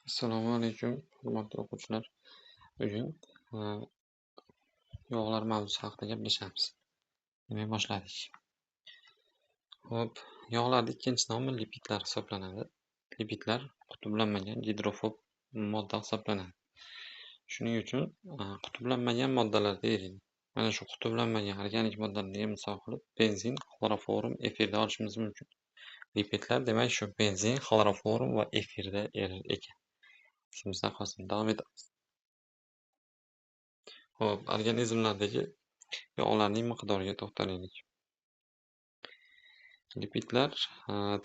Assalomu alaykum, hurmatli o'quvchilar. Bugun yog'lar mavzusi haqida gaplashamiz. Demak, boshladik. Xo'p, yog'larning ikkinchi nomi lipidlar hisoblanadi. Lipidlar qutblanmagan gidrofob modda hisoblanadi. Shuning uchun qutblanmagan moddalarda eriydi. Mana shu qutblanmagan organik moddalarga misol qilib benzin, xloroform, efirda olishimiz mumkin. Lipidlar demak shu benzin, xloroform va efirda erir ekan. Esimizda qolsin. Davom etamiz. Xo'p, organizmlardagi yog'larning miqdoriga to'xtalaylik. Lipidlar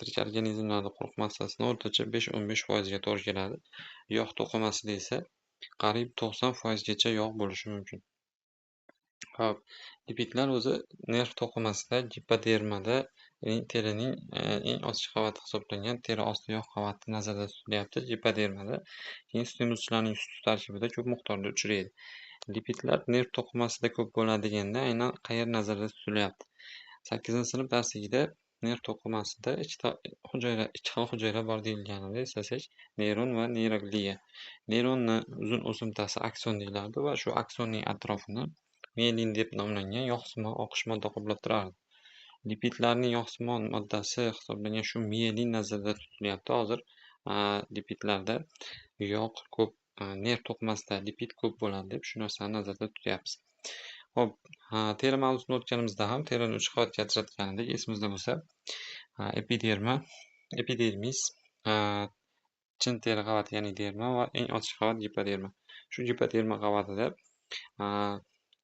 tirik organizmlarda quruq massasini o'rtacha 5-15% ga to'g'ri keladi. Yog' to'qimasida esa qariyb 90% gacha yog' bo'lishi mumkin. Xo'p, lipidlar o'zi nerv to'qimasida, gipodermada, ya'ni terining eng ostiq qavati hisoblangan teri osti yog' qavati nazarda tutilyapti gipodermada. Keyin stimulchilarning suti tarkibida ko'p miqdorda uchraydi. Lipidlar nerv to'qimasida ko'p bo'ladi deganda aynan qayer nazarda tutilyapti? 8-sinf darsligida nerv to'qimasida ikkita hujayra, ikki xil hujayra bor deyilganini eslasak, neyron va neyrogliya. Neyronni uzun o'simtasi akson deyilardi va shu aksonning atrofini mielin deb nomlangan yog'simon oqish modda qoplab turardi. Lipidlarning yog'simon moddasi hisoblangan shu mielin nazarda tutilyapti. Hozir lipidlarda yog' ko'p, nerv to'qimasida lipid ko'p bo'ladi deb shu narsani nazarda tutyapmiz. Xo'p, teri mavzusini o'tganimizda ham terini 3 qavatga ajratgan edik, esimizda bo'lsa. Epiderma, epidermis, chin teri qavati, ya'ni derma va eng ochiq qavat gipoderma. Shu gipoderma qavatida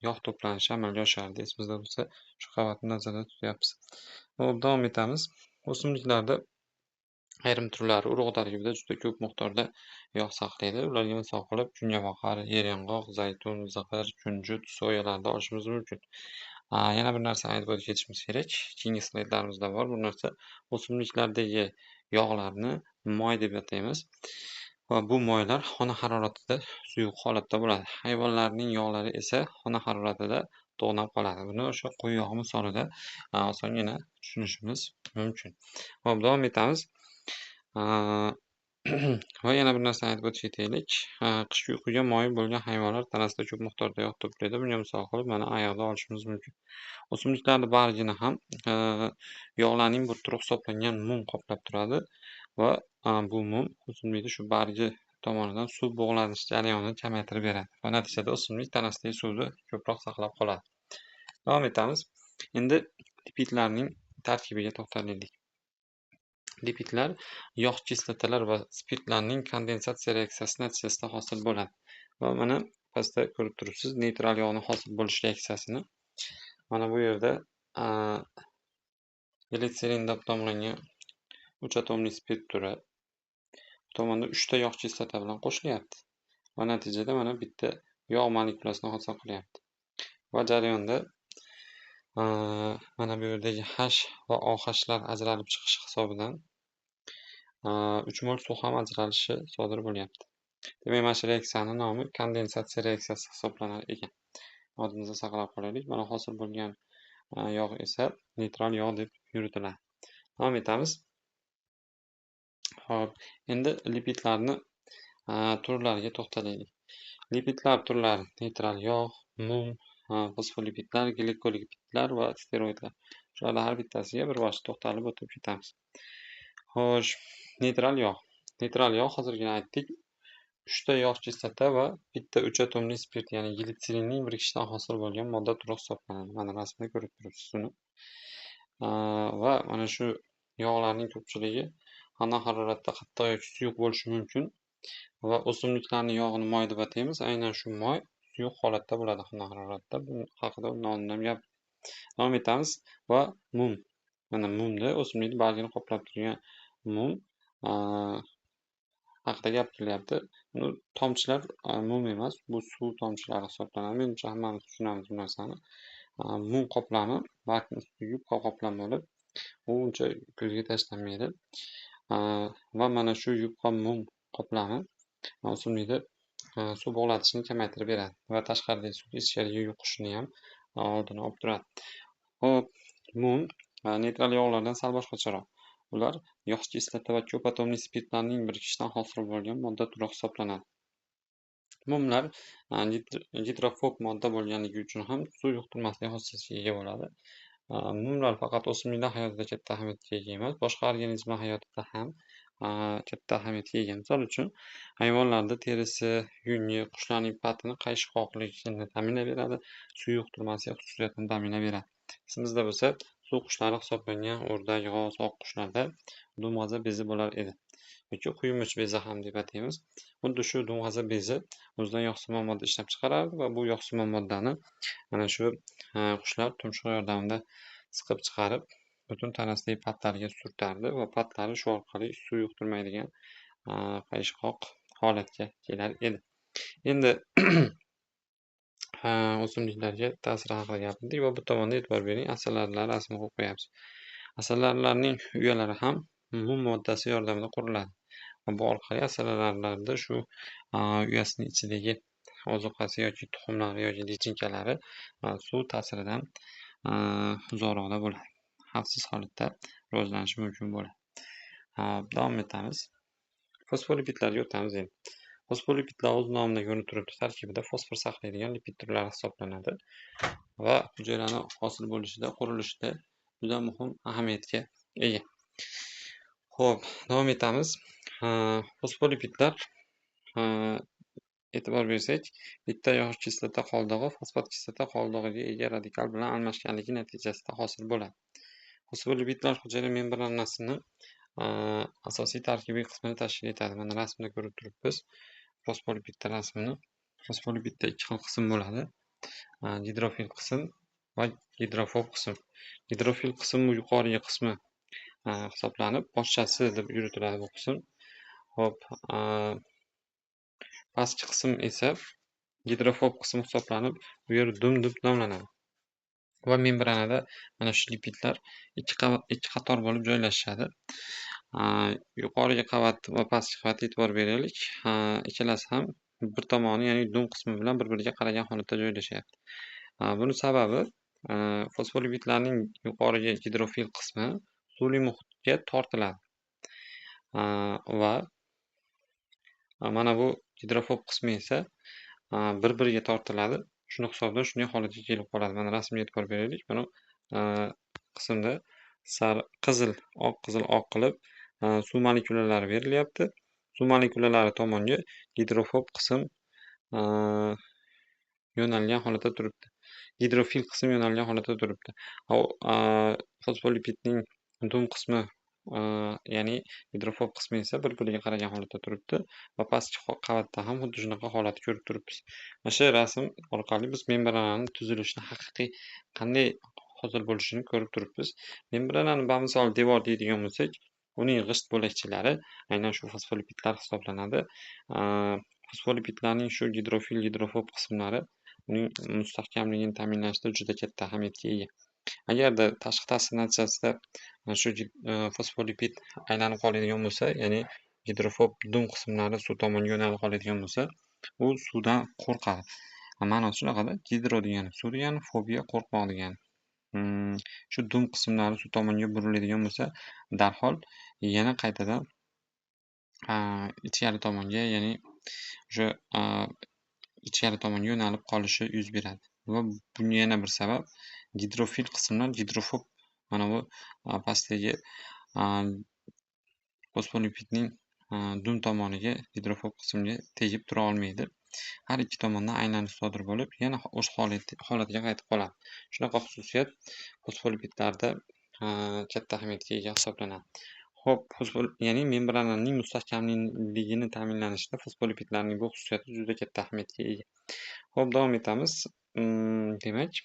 yog' to'planishi amalga oshardi. Esimizda bo'lsa, shu qavatni nazarda tutyapmiz. Xo'p, davom etamiz. O'simliklarda ayrim turlari urug' tarkibida juda ko'p miqdorda yog' saqlaydi. Ularga misol qilib kungaboqar, yeryong'oq, zaytun, zig'ir, kunjut, soyalarni olishimiz mumkin. Yana bir narsani aytib o'tib ketishimiz kerak. Keyingi slaydlarimizda bor bu narsa. O'simliklardagi yog'larni moy deb ataymiz. Va bu moylar xona haroratida suyuq holatda bo'ladi. Hayvonlarning yog'lari esa xona haroratida to'g'nab qoladi. Buni o'sha qo'y yog'i misolida osongina tushunishimiz mumkin. Xo'p, davom etamiz. Va yana bir narsani aytib o'tib ketaylik. Qishki uyquga moyil bo'lgan hayvonlar tanasida ko'p miqdorda yog' to'playdi. Bunga misol qilib mana ayiqni olishimiz mumkin. O'simliklarning bargini ham yog'larning bir turi hisoblangan mum qoplab turadi va bu mum o'simlikni shu bargi tomonidan suv bug'lanish jarayonini kamaytirib beradi va natijada o'simlik tanasidagi suvni ko'proq saqlab qoladi. Davom etamiz. Endi lipidlarning tarkibiga to'xtalaylik. Lipidlar yog' kislotalar va spirtlarning kondensatsiya reaksiyasi natijasida hosil bo'ladi. Va mana pastda ko'rib turibsiz neytral yog'ni hosil bo'lish reaksiyasini. Mana bu yerda glitserin deb nomlangan 3 atomli spirt turi bu tomonda 3 ta yog' kislota bilan qo'shilyapti. Va natijada mana bitta yog' molekulasini hosil qilyapti. Va jarayonda mana bu yerdagi H va OHlar ajralib chiqishi hisobidan 3 mol suv ham ajralishi sodir bo'lyapti. Demak, mana shu reaksiyani nomi kondensatsiya reaksiyasi hisoblanar ekan. Yodimizda saqlab qolaylik. Mana hosil bo'lgan yog' esa neytral yog' deb yuritiladi. Davom etamiz. Xo'p, endi lipidlarni turlariga to'xtalaylik. Lipidlar turlari: neytral yog', mum, fosfolipidlar, glikolipidlar va steroidlar. Shulardan har bittasiga bir boshda to'xtalib o'tib ketamiz. Xo'sh, neytral yog'. Neytral yog' hozirgina aytdik. 3 ta yog' kislota va bitta 3 atomli spirt, ya'ni glitserinning birikishidan hosil bo'lgan modda turi hisoblanadi. Mana rasmda ko'rib turibsiz uni. Va mana shu yog'larning ko'pchiligi xona haroratida qattiq yoki suyuq bo'lishi mumkin. Va o'simliklarning yog'ini moy deb ataymiz. Aynan shu moy suyuq holatda bo'ladi xona haroratida. Bu haqida undan oldin ham gap. Davom etamiz va mum. Mana mumda o'simlikning bargini qoplab turgan mum haqida gapirilyapti. Bu tomchilar mum emas, bu suv tomchilari hisoblanadi. Menimcha hammamiz tushunamiz bu narsani. Mum qoplami bargning ustida yupqa qoplam bo'lib, u uncha ko'zga tashlanmaydi. Va mana shu yupqa mum qoplami o'simlikda suv bug'lanishini kamaytirib beradi va tashqaridagi suvni ichkariga yuqishini ham oldini olib turadi. Xo'p, mum neytral yog'lardan sal boshqacharoq. Ular yog' kislota va ko'p atomli spirtlarning birikishidan hosil bo'lgan modda turi hisoblanadi. Mumlar gidrofob modda bo'lganligi uchun ham suv yuqtirmaslik xususiyatiga ega bo'ladi. Mumlar faqat o'simliklar hayotida katta ahamiyatga ega emas, boshqa organizmlar hayotida ham katta ahamiyatga ega. Misol uchun, hayvonlarda terisi, yungi, qushlarning patini qayishqoqligini ta'minlab beradi, suv yuqtirmaslik xususiyatini ta'minlab beradi. Qismimizda bo'lsa, suv qushlari hisoblangan o'rdak, g'oz, oqqushlarda dumg'aza bezi bo'lar edi. Yoki quyumich bezi ham deb ataymiz. Xuddi shu dumg'aza bezi o'zidan yog'simon modda ishlab chiqarardi va bu yog'simon moddani mana shu qushlar tumshuq yordamida siqib chiqarib, butun tanasidagi patlarga surtardi va patlari shu orqali suv yuqtirmaydigan qayishqoq holatga kelar edi. Endi o'simliklarga ta'siri haqida gapirdik va bu tomonda e'tibor bering, asalarilar rasmini qo'yib qo'yapmiz. Asalarilarning uyalari ham mum moddasi yordamida quriladi. Va bu orqali asalarilarda shu uyasining ichidagi ozuqasi yoki tuxumlari yoki lichinkalari suv ta'siridan uzoqroqda bo'ladi. Xavfsiz holatda rivojlanishi mumkin bo'ladi. Davom etamiz. Fosfolipidlarga o'tamiz endi. Fosfolipidlar o'z nomida ko'rinib turibdi, tarkibida fosfor saqlaydigan lipid turlari hisoblanadi va hujayrani hosil bo'lishida, qurilishida juda muhim ahamiyatga ega. Xo'p, davom etamiz. Fosfolipidlar, e'tibor bersak, bitta yog' kislota qoldig'i fosfat kislota qoldig'iga ega radikal bilan almashganligi natijasida hosil bo'ladi. Fosfolipidlar hujayra membranasini asosiy tarkibiy qismini tashkil etadi. Mana rasmda ko'rib turibmiz fosfolipidlar rasmini. Fosfolipidda ikki xil qism bo'ladi. Gidrofil qism va gidrofob qism. Gidrofil qism bu yuqorigi qismi hisoblanib, boshchasi deb yuritiladi bu qism. Xo'p, pastki qism esa gidrofob qism hisoblanib, bu yer dum deb nomlanadi. Va membranada mana shu lipidlar ikki qator bo'lib joylashadi. Yuqorigi qavat va pastki qavatga e'tibor beraylik. Ikkalasi ham bir tomoni, ya'ni dum qismi bilan bir-biriga qaragan holatda joylashyapti. Buni sababi fosfolipidlarning yuqorigi gidrofil qismi suvli muhitga tortiladi. Va mana bu gidrofob qismi esa bir-biriga tortiladi. Shuni hisobidan shunday holatga kelib qoladi. Mana rasmga e'tibor beraylik. Buni qismda sariq, qizil, oq, qizil, oq qilib suv molekulalari berilyapti. Suv molekulalari tomonga gidrofob qism yo'nalgan holatda turibdi. Gidrofil qism yo'nalgan holatda turibdi. Fosfolipidning dum qismi, ya'ni gidrofob qismi esa bir-biriga qaragan holatda turibdi va pastki qavatda ham xuddi shunaqa holatni ko'rib turibmiz. Mana shu rasm orqali biz membrananing tuzilishini haqiqiy qanday hosil bo'lishini ko'rib turibmiz. Membranani bamisoli devor deydigan bo'lsak, uning g'isht bo'lakchalari aynan shu fosfolipidlar hisoblanadi. Fosfolipidlarning shu gidrofil, gidrofob qismlari uning mustahkamligini ta'minlashda juda katta ahamiyatga ega. Agarda tashqi ta'sir natijasida mana shu fosfolipid aylanib qoladigan bo'lsa, ya'ni gidrofob dum qismlari suv tomonga yo'nalib qoladigan bo'lsa, u suvdan qo'rqadi. Ma'nosi shunaqada, gidro degani suv degani, fobiya qo'rqmoq degani. Shu dum qismlari suv tomonga buriladigan bo'lsa, darhol yana qaytadan ichkari tomonga, ya'ni o'sha ichkari tomonga yo'nalib qolishi yuz beradi. Va bunga yana bir sabab gidrofil qismlar gidrofob mana bu pastdagi fosfolipidning dum tomoniga, gidrofob qismga tegib tura olmaydi. Har ikki tomondan aylanish sodir bo'lib, yana o'sha holatiga qaytib qoladi. Shunaqa xususiyat fosfolipidlarda katta ahamiyatga ega hisoblanadi. Xo'p, ya'ni membrananing mustahkamligini ta'minlanishida fosfolipidlarning bu xususiyati juda katta ahamiyatga ega. Xo'p, davom etamiz. Demak,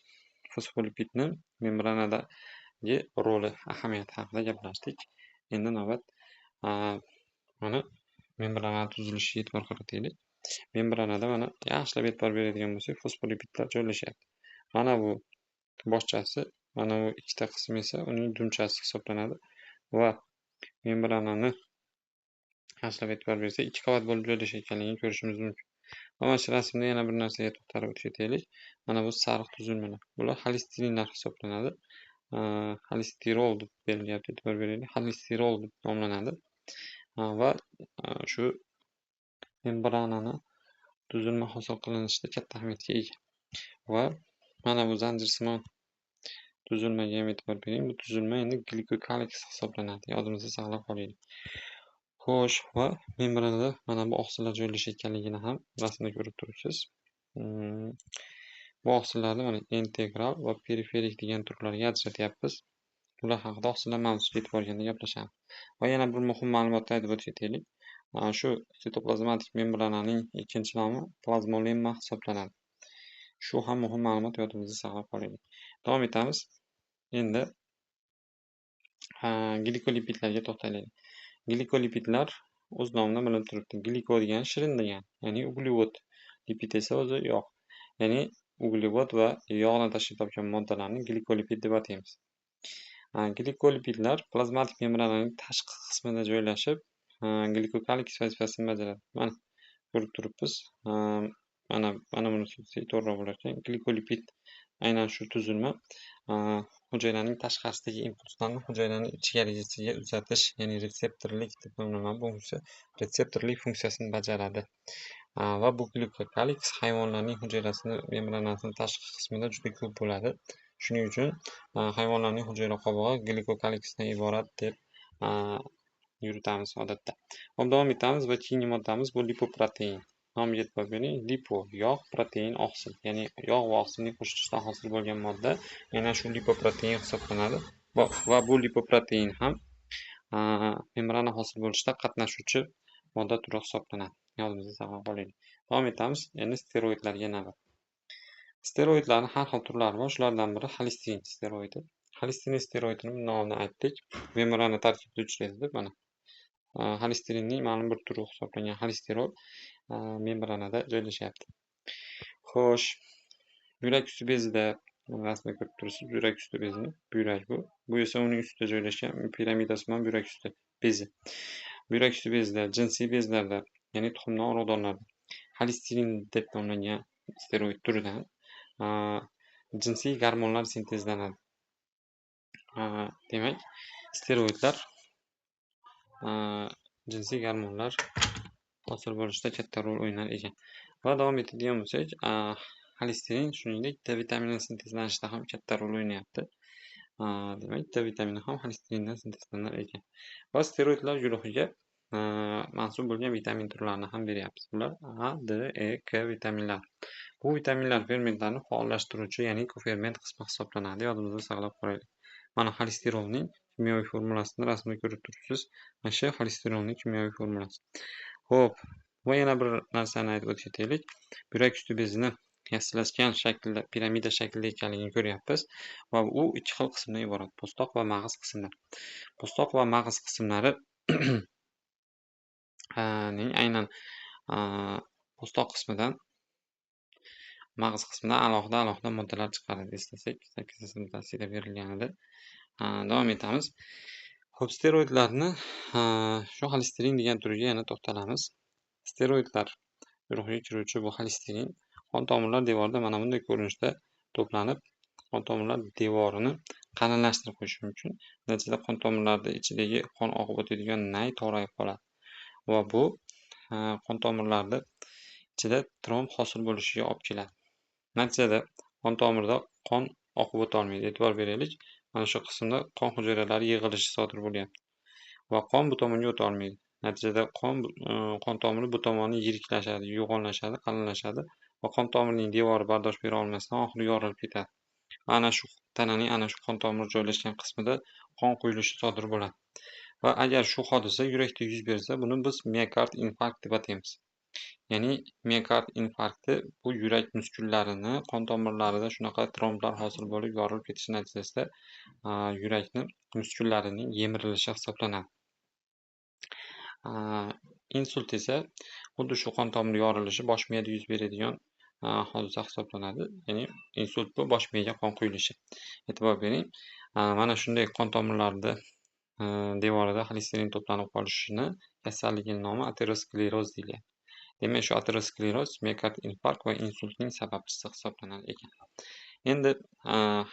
fosfolipidni membranadagi roli, ahamiyati haqida gaplashdik. Endi navbat mana membrana tuzilishiga e'tibor qarataylik. Membranada mana yaxshilab e'tibor beradigan bo'lsak, fosfolipidlar joylashyapti. Mana bu boshchasi, mana bu ikkita qismi esa uning dumchasi hisoblanadi va membranani yaxshilab e'tibor bersak, ikki qavat bo'lib joylashayotganligini ko'rishimiz mumkin. Va mana shu rasmda yana bir narsaga to'xtalib o'tib ketaylik. Mana bu sariq tuzilmalar. Bular xolesterinlar hisoblanadi. Xolesterol deb berilyapti, e'tibor beraylik. Xolesterol deb nomlanadi. Va shu membranani tuzilma hosil qilinishida katta ahamiyatga ega. Va mana bu zanjirsimon tuzilmaga ham e'tibor bering. Bu tuzilma endi glikokaliks hisoblanadi. Yodimizda saqlab qolaylik. Xo'sh, va membranada mana bu oqsillar joylashayotganligini ham rasmda ko'rib turibsiz. Bu oqsillarni mana integral va periferik degan turlarga ajratyapmiz. Ular haqida oqsillar mavzusiga yetib borganda gaplashamiz. Va yana bir muhim ma'lumotni aytib o'tib ketaylik. Shu sitoplazmatik membrananing ikkinchi nomi plazmolemma hisoblanadi. Shu ham muhim ma'lumot, yodimizda saqlab qolaylik. Davom etamiz. Endi glikolipidlarga to'xtalaylik. Glikolipidlar o'z nomidan bilinib turibdi. Gliko degani shirin degani, ya'ni uglevod. Lipid esa o'zi yog'. Ya'ni uglevod va yog'dan tashkil topgan moddalarni glikolipid deb ataymiz. Glikolipidlar plazmatik membrananing tashqi qismida joylashib, glikokaliks vazifasini bajaradi. Mana ko'rib turibmiz. Mana buni so'zsak to'g'riroq bo'lar ekan. Glikolipid aynan shu tuzilma hujayraning tashqarisidagi impulslarni hujayraning ichkarisiga uzatish, ya'ni retseptorlik deb nomlanadi. Bu funksiya retseptorlik funksiyasini bajaradi. Va bu glikokaliks hayvonlarning hujayrasini membranasining tashqi qismida juda ko'p bo'ladi. Shuning uchun hayvonlarning hujayra qobig'i glikokaliksdan iborat deb yuritamiz odatda. Hop, davom etamiz va keyingi moddamiz bu lipoprotein. Nomiga e'tibor bering. Lipo yog', protein oqsil, ya'ni yog' va oqsilning qo'shilishidan hosil bo'lgan modda yana shu lipoprotein hisoblanadi. Va bu lipoprotein ham membrana hosil bo'lishida qatnashuvchi modda turi hisoblanadi. Yodimizda saqlab qolaylik. Davom etamiz. Endi steroidlarga navbat. Steroidlarning har xil turlari bor. Shulardan biri xolesterin steroidi. Xolesterin steroidini bundan oldin aytdik. Membrana tarkibida uchraydi deb mana. Xolesterinning ma'lum bir turi hisoblangan xolesterol membranada joylashyapti. Xo'sh, yurak usti bezida rasmda ko'rib turibsiz, yurak usti bezini, buyrak bu. Bu esa uning ustida joylashgan piramidasimon buyrak usti bezi. Buyrak usti bezida, jinsiy bezlarda, ya'ni tuxumdan urug'donlarda xolesterin deb nomlangan steroid turidan jinsiy gormonlar sintezlanadi. Demak, steroidlar jinsiy gormonlar hosil bo'lishida katta rol o'ynar ekan. Va davom etadigan bo'lsak, xolesterin shuningdek D vitamini sintezlanishida ham katta rol o'ynayapti. Demak, D vitamini ham xolesterindan sintezlanar ekan. Va steroidlar guruhiga mansub bo'lgan vitamin turlarini ham beryapmiz. Bular A, D, E, K vitaminlari. Bu vitaminlar fermentlarni faollashtiruvchi, ya'ni koferment qismi hisoblanadi. Yodimizda saqlab qolaylik. Mana xolesterolning kimyoviy formulasini rasmda ko'rib turibsiz. Mana shu xolesterolning kimyoviy formulasi. Xo'p, va yana bir narsani aytib o'tib ketaylik. Buyrak usti bezini yassilashgan shaklda, piramida shaklida ekanligini ko'ryapmiz va u ikki xil qismdan iborat: po'stoq va mag'iz qismlar. Po'stoq va mag'iz qismlari ning aynan po'stoq qismidan mag'iz qismidan alohida-alohida moddalar chiqaradi. Eslasak, 8-sinf darsida berilgan edi. Davom etamiz. Xo'p, steroidlarni shu xolesterin degan turiga yana to'xtalamiz. Steroidlar guruhiga kiruvchi bu xolesterin qon tomirlar devorida mana bunday ko'rinishda to'planib, qon tomirlar devorini qalinlashtirib qo'yishi mumkin. Natijada qon tomirlarida ichidagi qon oqib o'tadigan nay torayib qoladi. Va bu qon tomirlarida ichida tromb hosil bo'lishiga olib keladi. Natijada qon tomirida qon oqib o'ta olmaydi. E'tibor beraylik, mana shu qismda qon hujayralari yig'ilishi sodir bo'lyapti va qon bu tomonga o'ta olmaydi. Natijada qon tomiri bu tomoni yiriklashadi, yo'g'onlashadi, qalinlashadi va qon tomirining devori bardosh bera olmasdan oxiri yorilib ketadi. Ana shu tananing ana shu qon tomiri joylashgan qismida qon quyilishi sodir bo'ladi. Va agar shu hodisa yurakda yuz bersa, buni biz miokard infarkt deb ataymiz. Ya'ni miokard infarkti bu yurak muskullarini qon tomirlarida shunaqa tromblar hosil bo'lib yorilib ketishi natijasida yurakni muskullarining yemirilishi hisoblanadi. Insult esa xuddi shu qon tomir yorilishi bosh miyada yuz beradigan hodisa hisoblanadi. Ya'ni insult bu bosh miyaga qon quyilishi. E'tibor bering, mana shunday qon tomirlarida devorida xolesterin to'planib qolishini kasalligini nomi ateroskleroz deyiladi. Demak, shu ateroskleroz miokard infarkt va insultning sababchisi hisoblanar ekan. Endi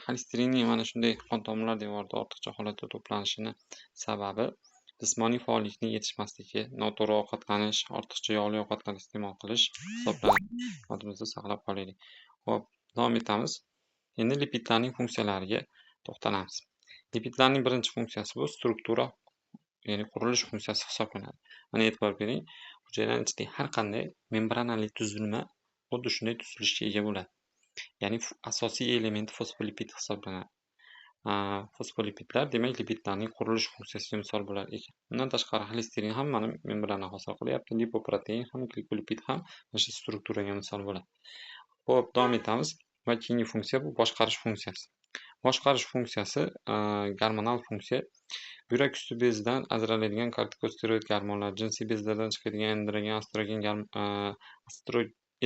xolesterinning mana shunday qon tomirlar devorida ortiqcha holatda to'planishini sababi jismoniy faollikning yetishmasligi, noto'g'ri ovqatlanish, ortiqcha yog'li ovqatlar iste'mol qilish hisoblanadi. Yodimizda saqlab qolaylik. Xo'p, davom etamiz. Endi lipidlarning funksiyalariga to'xtalamiz. Lipidlarning birinchi funksiyasi bu struktura, ya'ni qurilish funksiyasi hisoblanadi. Mana e'tibor bering, hujayraning ichidagi har qanday membranali tuzilma xuddi shunday tuzilishga ega bo'ladi. Ya'ni asosiy elementi fosfolipid hisoblanadi. Fosfolipidlar demak lipidlarning qurilish funksiyasiga misol bo'lar ekan. Undan tashqari xolesterin ham mana membrana hosil qilyapti, lipoprotein ham, glikolipid ham mana shu strukturaga misol bo'ladi. Xo'p, davom etamiz va keyingi funksiya bu boshqarish funksiyasi. Boshqarish funksiyasi gormonal funksiya. Buyrak usti bezidan ajraladigan kortikosteroid gormonlar, jinsiy bezlardan chiqadigan androgen,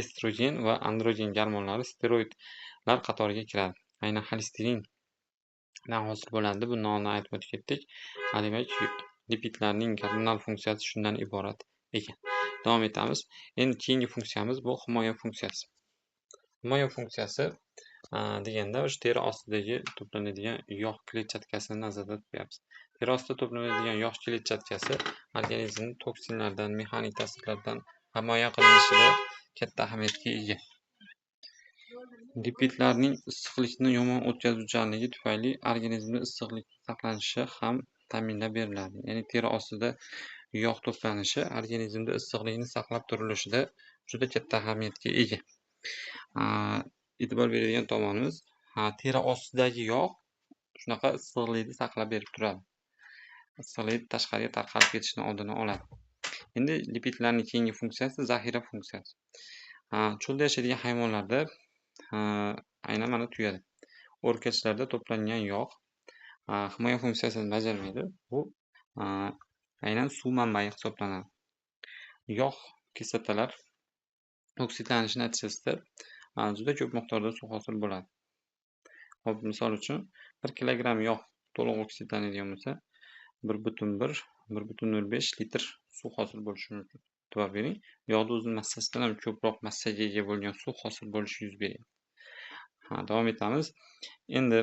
estrogen va androgen gormonlari steroidlar qatoriga kiradi. Aynan xolesterindan hosil bo'ladi. Buni oldin aytib o'tib ketdik. Demak, lipidlarning gormonal funksiyasi shundan iborat ekan. Davom etamiz. Endi keyingi funksiyamiz bu himoya funksiyasi. Himoya funksiyasi deganda o'sha teri ostidagi to'planadigan yog' kletchatkasini nazarda tutyapmiz. Teri ostida to'planadigan yog' kletchatkasi organizmni toksinlardan, mexanik ta'sirlardan himoya qilinishida katta ahamiyatga ega. Lipidlarning issiqlikni yomon o'tkazuvchanligi tufayli organizmda issiqlik saqlanishi ham ta'minlab beriladi. Ya'ni teri ostida yog' to'planishi organizmda issiqlikni saqlab turilishida juda katta ahamiyatga ega. E'tibor beradigan tomonimiz, teri ostidagi yog' shunaqa issiqlikni saqlab berib turadi. Issiqlik tashqariga tarqalib ketishini oldini oladi. Endi lipidlarning keyingi funksiyasi zaxira funksiyasi. Cho'lda yashaydigan hayvonlarda, aynan mana tuyada, o'rkachlarda to'plangan yog' himoya funksiyasini bajarmaydi. Bu aynan suv manbai hisoblanadi. Yog' kislotalar oksidlanishi natijasida juda ko'p miqdorda suv hosil bo'ladi. Xo'p, misol uchun 1 kilogramm yog' to'liq oksidlanadigan bo'lsa, 1,1 1,05 litr suv hosil bo'lishi mumkin. E'tibor bering, yog'da o'zini massasidan ham ko'proq massaga ega bo'lgan suv hosil bo'lishi yuz beryapti. Ha, davom etamiz. Endi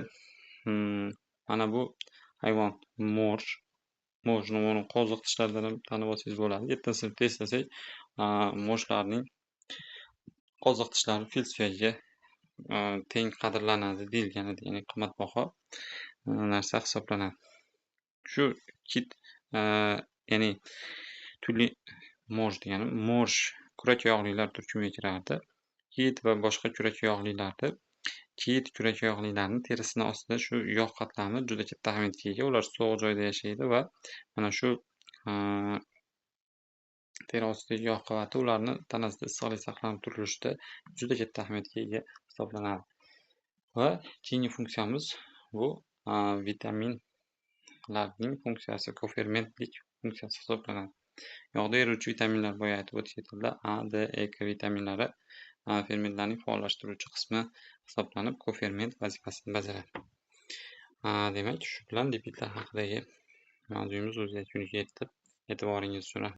mana bu hayvon morj. Morjni uni qoziq tishlaridan ham tanib olsangiz bo'ladi. 7 sinfda eslasak, morjlarning qoziq tishlari fil suyagiga teng qadrlanadi deyilgan edi, ya'ni qimmatbaho narsa hisoblanadi. Shu kit, ya'ni turli morj degani morj kurakoyoqlilar turkumiga kirardi. Kit va boshqa kurakoyoqlilarda kit kurakoyoqlilarning terisini ostida shu yog' qatlami juda katta ahamiyatga ega. Ular sovuq joyda yashaydi va mana shu teri ostidagi yog' qavati ularni tanasida issiqlik saqlanib turilishida juda katta ahamiyatga ega hisoblanadi. Va keyingi funksiyamiz bu vitaminlarning funksiyasi, kofermentlik funksiyasi hisoblanadi. Yog'da eruvchi vitaminlar boya aytib o'tib ketildi. A, D, E, K vitaminlari fermentlarning faollashtiruvchi qismi hisoblanib, koferment vazifasini bajaradi. Demak, shu bilan lipidlar haqidagi mavzuyimiz o'z yakuniga yetdi. E'tiboringiz uchun rahmat.